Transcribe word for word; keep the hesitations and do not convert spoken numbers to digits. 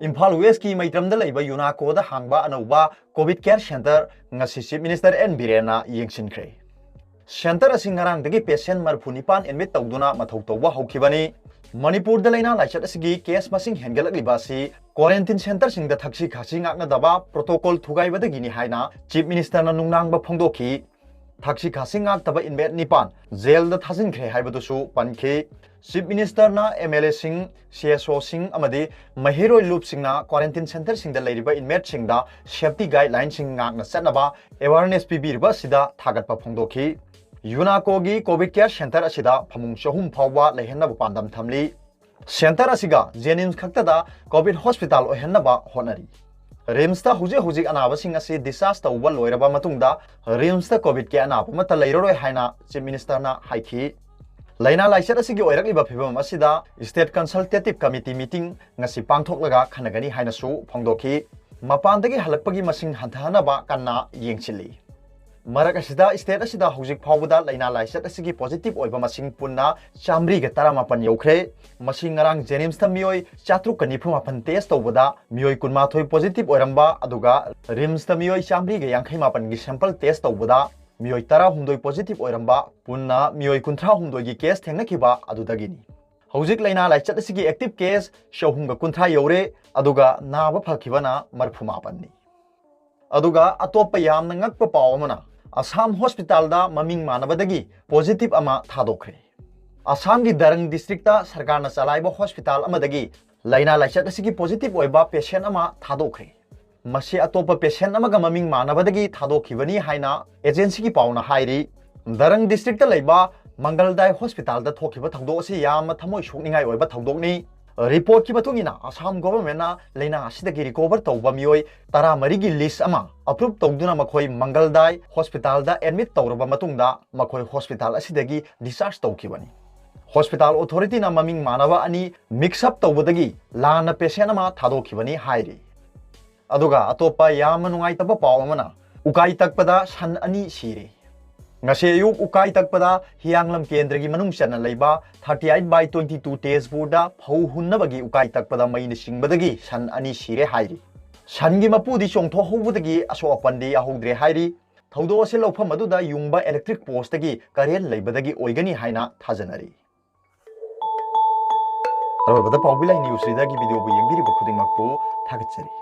ꯏꯝꯐꯥꯜ ꯋꯦꯁꯀꯤ ꯃꯩꯇ꯭ꯔꯝꯗ ꯂꯩꯕ ꯌꯨꯅꯥꯀꯣꯗ ꯍꯥꯡꯕ ꯑꯅꯧꯕ ꯀꯣꯚꯤꯗ ꯀꯦꯌꯔ ꯁꯦꯟꯇꯔ ꯉꯁꯤ ꯆꯤꯐ ꯃꯤꯅꯤꯁꯇꯔ ꯑꯦꯟ ꯕꯤꯔꯦꯟꯅ ꯌꯦꯡꯁꯤꯟꯈ꯭ꯔꯦ꯫ ꯁꯦꯟꯇꯔ ꯑꯁꯤ ꯉꯔꯥꯡꯗꯒꯤ ꯄꯦꯁꯦꯟ ꯃꯔꯤꯐꯨ ꯅꯤꯄꯥꯟ ꯑꯦꯗꯃꯤꯠ ꯇꯧꯗꯨꯅ ꯃꯊꯧ ꯇꯧꯕ ꯍꯧꯈꯤꯕꯅꯤ꯫ ꯃꯅꯤꯄꯨꯔꯗ ꯂꯩꯅꯥ ꯂꯥꯏꯆꯠ ꯑꯁꯤꯒꯤ ꯀꯦꯁ ꯃꯁꯤꯡ ꯍꯦꯟꯒꯠꯂꯛꯂꯤꯕ ꯑꯁꯤ ꯀ꯭ꯋꯥꯔꯦꯟꯇꯤꯟ ꯁꯦꯟꯇꯔꯁꯤꯡꯗ ꯊꯛꯁꯤ ꯈꯥꯁꯤ ꯉꯥꯛꯅꯗꯕ ꯄ꯭ꯔꯣꯇꯣꯀꯣꯜ ꯊꯨꯒꯥꯏꯕꯗꯒꯤꯅꯤ ꯍꯥꯏꯅ ꯆꯤꯐ ꯃꯤꯅꯤꯁꯇꯔꯅ ꯅꯨꯡꯅꯥꯡꯕ ꯐꯣꯡꯗꯣꯛꯈꯤ꯫ ꯊꯛꯁꯤ ꯈꯥꯁꯤ ꯉꯥꯛꯇꯕ ꯏꯟꯃꯦꯠ ꯅꯤꯄꯥꯟ ꯖꯦꯜꯗ ꯊꯥꯖꯤꯟꯈ꯭ꯔꯦ ꯍꯥꯏꯕꯗꯨꯁꯨ ꯄꯟꯈꯤ꯫ ꯆꯤꯐ ꯃꯤꯅꯤꯁꯇꯔꯅ ꯑꯦꯝ ꯑꯦꯜ ꯑꯦꯁꯤꯡ, ꯁꯤ ꯑꯦꯁ ꯑꯣꯁꯤꯡ ꯑꯃꯗꯤ ꯃꯍꯩꯔꯣꯏ ꯂꯨꯞꯁꯤꯡꯅ ꯀ꯭ꯋꯥꯔꯦꯟꯇꯤꯟ ꯁꯦꯟꯇꯔꯁꯤꯡꯗ ꯂꯩꯔꯤꯕ ꯏꯟꯃꯦꯠꯁꯤꯡꯗ ꯁꯦꯐꯇꯤ ꯒꯥꯏꯗꯂꯥꯏꯟꯁꯤꯡ ꯉꯥꯛꯅ ꯆꯠꯅꯕ ꯑꯦꯋꯥꯔꯅꯦꯁ ꯄꯤꯕꯤꯔꯤꯕ ꯑꯁꯤꯗ ꯊꯥꯒꯠꯄ ꯐꯣꯡꯗꯣꯛꯈꯤ꯫ ꯌꯨꯅꯥꯀꯣꯒꯤ ꯀꯣꯚꯤꯗ ꯀꯦꯌꯔ ꯁꯦꯟꯇꯔ ꯑꯁꯤꯗ ꯐꯃꯨꯡ ꯆꯍꯨꯝ ꯐꯥꯎꯕ ꯂꯩꯍꯟꯅꯕ ꯄꯥꯟꯗꯝ ꯊꯝꯂꯤ꯫ ꯁꯦꯟꯇꯔ ꯑꯁꯤꯒ ꯖꯦꯅꯤꯝꯁ ꯈꯛꯇꯗ ꯀꯣꯚꯤꯗ ꯍꯣꯁꯄꯤꯇꯥꯜ ꯑꯣꯏꯍꯟꯅꯕ ꯍꯣꯠꯅꯔꯤ꯫ ꯔꯤꯝꯁꯇ ꯍꯧꯖꯤꯛ ꯍꯧꯖꯤꯛ ꯑꯅꯥꯕꯁꯤꯡ ꯑꯁꯤ ꯗꯤꯁꯆꯥꯔꯖ ꯇꯧꯕ ꯂꯣꯏꯔꯕ ꯃꯇꯨꯡꯗ ꯔꯤꯝꯁꯇ ꯀꯣꯚꯤꯗꯀꯤ ꯑꯅꯥꯕ ꯑꯃꯠꯇ ꯂꯩꯔꯔꯣꯏ ꯍꯥꯏꯅ ꯆꯤꯐ ꯃꯤꯅꯤꯁꯇꯔꯅ ꯍꯥꯏꯈꯤ꯫ ꯂꯥꯏꯅꯥ ꯂꯥꯏꯆꯠ ꯑꯁꯤꯒꯤ ꯑꯣꯏꯔꯛꯂꯤꯕ ꯐꯤꯕꯝ ꯑꯁꯤꯗ ꯁ꯭ꯇꯦꯠ ꯀꯟꯁꯜꯇꯦꯇꯤꯚ ꯀꯃꯤꯇꯤ ꯃꯤꯇꯤꯡ ꯉꯁꯤ ꯄꯥꯡꯊꯣꯛꯂꯒ ꯈꯟꯅꯒꯅꯤ ꯍꯥꯏꯅꯁꯨ ꯐꯣꯡꯗꯣꯛꯈꯤ꯫ ꯃꯄꯥꯟꯗꯒꯤ ꯍꯜꯂꯛꯄꯒꯤ ꯃꯁꯤꯡ ꯍꯟꯊꯍꯟꯅꯕ ꯀꯟꯅ ꯌꯦꯡꯁꯤꯜꯂꯤ꯫ ꯃꯔꯛ ꯑꯁꯤꯗ ꯁ꯭ꯇꯦꯠ ꯑꯁꯤꯗ ꯍꯧꯖꯤꯛ ꯐꯥꯎꯕꯗ ꯂꯥꯏꯅꯥ ꯂꯥꯏꯆꯠ ꯑꯁꯤꯒꯤ ꯄꯣꯖꯤꯇꯤꯚ ꯑꯣꯏꯕ ꯃꯁꯤꯡ ꯄꯨꯟꯅ ꯆꯥꯃꯔꯤꯒ ꯇꯔꯥꯃꯥꯄꯟ ꯌꯧꯈ꯭ꯔꯦ꯫ ꯃꯁꯤ ꯉꯔꯥꯡ ꯖꯦꯅꯤꯝꯁꯇ ꯃꯤꯑꯣꯏ ꯆꯥꯇ꯭ꯔꯨꯛꯀ ꯅꯤꯐꯨ ꯃꯥꯄꯟ ꯇꯦꯁ ꯇꯧꯕꯗ ꯃꯤꯑꯣꯏ ꯀꯨꯟꯃꯥꯊꯣꯏ ꯄꯣꯖꯤꯇꯤꯚ ꯑꯣꯏꯔꯝꯕ, ꯑꯗꯨꯒ ꯔꯤꯝꯁꯇ ꯃꯤꯑꯣꯏ ꯆꯥꯃꯔꯤꯒ ꯌꯥꯡꯈꯩ ꯃꯥꯄꯟꯒꯤ ꯁꯦꯝꯄꯜ ꯇꯦꯁ ꯇꯧꯕꯗ ꯃꯤꯑꯣꯏ ꯇꯔꯥꯍꯨꯝꯗꯣꯏ ꯄꯣꯖꯤꯇꯤꯚ ꯑꯣꯏꯔꯝꯕ, ꯄꯨꯟꯅ ꯃꯤꯑꯣꯏ ꯀꯨꯟꯊ꯭ꯔꯥꯍꯨꯝꯗꯣꯏꯒꯤ ꯀꯦꯁ ꯊꯦꯡꯅꯈꯤꯕ ꯑꯗꯨꯗꯒꯤꯅꯤ꯫ ꯍꯧꯖꯤꯛ ꯂꯥꯏꯅꯥ ꯂꯥꯏꯆꯠ ꯑꯁꯤꯒꯤ ꯑꯦꯛꯇꯤꯚ ꯀꯦꯁ ꯆꯍꯨꯝꯒ ꯀꯨꯟꯊ꯭ꯔꯥ ꯌꯧꯔꯦ, ꯑꯗꯨꯒ ꯅꯥꯕ ꯐꯈꯤꯕꯅ ꯃꯔꯤꯐꯨ ꯃꯥꯄꯟꯅꯤ꯫ ꯑꯗꯨꯒ ꯑꯇꯣꯞꯄ ꯌꯥꯝꯅ ꯉꯛꯄ ꯄꯥꯎ ꯑꯃꯅ, ꯑꯁꯥꯝ ꯍꯣꯁꯄꯤꯇꯥꯜꯗ ꯃꯃꯤꯡ ꯃꯥꯟꯅꯕꯗꯒꯤ ꯄꯣꯖꯤꯇꯤꯚ ꯑꯃ ꯊꯥꯗꯣꯛꯈ꯭ꯔꯦ꯫ ꯑꯁꯥꯝꯒꯤ ꯗꯔꯪ ꯗꯤꯁꯇ꯭ꯔꯤꯛꯇ ꯁꯔꯀꯥꯔꯅ ꯆꯂꯥꯏꯕ ꯍꯣꯁꯄꯤꯇꯥꯜ ꯑꯃꯗꯒꯤ ꯂꯥꯏꯅꯥ ꯂꯥꯏꯆꯠ ꯑꯁꯤꯒꯤ ꯄꯣꯖꯤꯇꯤꯚ ꯑꯣꯏꯕ ꯄꯦꯁꯦꯟ ꯑꯃ ꯊꯥꯗꯣꯛꯈ꯭ꯔꯦ꯫ ꯃꯁꯤ ꯑꯇꯣꯞꯄ ꯄꯦꯁꯦꯟ ꯑꯃꯒ ꯃꯃꯤꯡ ꯃꯥꯟꯅꯕꯗꯒꯤ ꯊꯥꯗꯣꯛꯈꯤꯕꯅꯤ ꯍꯥꯏꯅ ꯑꯦꯖꯦꯟꯁꯤꯒꯤ ꯄꯥꯎꯅ ꯍꯥꯏꯔꯤ꯫ ꯗꯔꯪ ꯗꯤꯁꯇ꯭ꯔꯤꯛꯇ ꯂꯩꯕ ꯃꯪꯒꯜꯗꯥꯏ ꯍꯣꯁꯄꯤꯇꯥꯜꯗ ꯊꯣꯛꯈꯤꯕ ꯊꯧꯗꯣꯛ ꯑꯁꯤ ꯌꯥꯝꯅ ꯊꯃꯣꯏ ꯁꯣꯛꯅꯤꯡꯉꯥꯏ ꯑꯣꯏꯕ ꯊꯧꯗꯣꯛꯅꯤ꯫ ꯔꯤꯄꯣꯔꯠꯀꯤ ꯃꯇꯨꯡ ꯏꯟꯅ, ꯑꯁꯥꯝ ꯒꯣꯚꯔꯟꯃꯦꯟꯠꯅ ꯂꯥꯏꯅꯥ ꯑꯁꯤꯗꯒꯤ ꯔꯤꯀꯣꯚꯔ ꯇꯧꯕ ꯃꯤꯑꯣꯏ ꯇꯔꯥꯃꯔꯤꯒꯤ ꯂꯤꯁ꯭ꯠ ꯑꯃ ꯑꯦꯄ꯭ꯔꯨꯚ ꯇꯧꯗꯨꯅ ꯃꯈꯣꯏ ꯃꯪꯒꯜꯗꯥꯏ ꯍꯣꯁꯄꯤꯇꯥꯜꯗ ꯑꯦꯗꯃꯤꯠ ꯇꯧꯔꯕ ꯃꯇꯨꯡꯗ ꯃꯈꯣꯏ ꯍꯣꯁꯄꯤꯇꯥꯜ ꯑꯁꯤꯗꯒꯤ ꯗꯤꯁꯆꯥꯔꯖ ꯇꯧꯈꯤꯕꯅꯤ꯫ ꯍꯣꯁꯄꯤꯇꯥꯜ ꯑꯣꯊꯣꯔꯤꯇꯤꯅ ꯃꯃꯤꯡ ꯃꯥꯟꯅꯕ ꯑꯅꯤ ꯃꯤꯛꯁ ꯑꯞ ꯇꯧꯕꯗꯒꯤ ꯂꯥꯟꯅ ꯄꯦꯁꯦꯟ ꯑꯃ ꯊꯥꯗꯣꯛꯈꯤꯕꯅꯤ ꯍꯥꯏꯔꯤ꯫ ꯑꯗꯨꯒ ꯑꯇꯣꯞꯄ ꯌꯥꯝꯅ ꯅꯨꯡꯉꯥꯏꯇꯕ ꯄꯥꯎ ꯑꯃꯅ, ꯎꯀꯥꯏ ꯇꯛꯄꯗ ꯁꯟ ꯑꯅꯤ ꯁꯤꯔꯦ꯫ ꯉꯁꯤ ꯑꯌꯨꯛ ꯎꯀꯥꯏ ꯇꯛꯄꯗ ꯍꯤꯌꯥꯡꯂꯝ ꯀꯦꯟꯗ꯭ꯔꯒꯤ ꯃꯅꯨꯡ ꯆꯟꯅ ꯂꯩꯕ thirty eight by twenty two ꯇꯦꯖꯄꯨꯔꯗ ꯐꯧ ꯍꯨꯟꯅꯕꯒꯤ ꯎꯀꯥꯏ ꯇꯛꯄꯗ ꯃꯩꯅ ꯆꯤꯡꯕꯗꯒꯤ ꯁꯟ ꯑꯅꯤ ꯁꯤꯔꯦ ꯍꯥꯏꯔꯤ꯫ ꯁꯟꯒꯤ ꯃꯄꯨꯗꯤ ꯆꯣꯡꯊꯣꯛꯍꯧꯕꯗꯒꯤ ꯑꯁꯣꯛ ꯑꯄꯟꯗꯤ ꯌꯥꯍꯧꯗ꯭ꯔꯦ ꯍꯥꯏꯔꯤ꯫ ꯊꯧꯗꯣꯛ ꯑꯁꯤ ꯂꯧꯐꯝ ꯑꯗꯨꯗ ꯌꯨꯡꯕ electric post ꯇꯒꯤ current ꯂꯩꯕꯗꯒꯤ ꯑꯣꯏꯒꯅꯤ ꯍꯥꯏꯅ ꯊꯥꯖꯅꯔꯤ꯫ ꯑꯔꯣꯏꯕꯗ ꯄꯥꯎꯕꯤ ꯂꯥꯏ news reader ꯒꯤ video ꯕꯨ ꯌꯦꯡꯕꯤꯔꯤꯕ ꯈꯨꯗꯤꯡꯃꯛꯄꯨ ꯊꯥꯒꯠꯆꯔꯤ꯫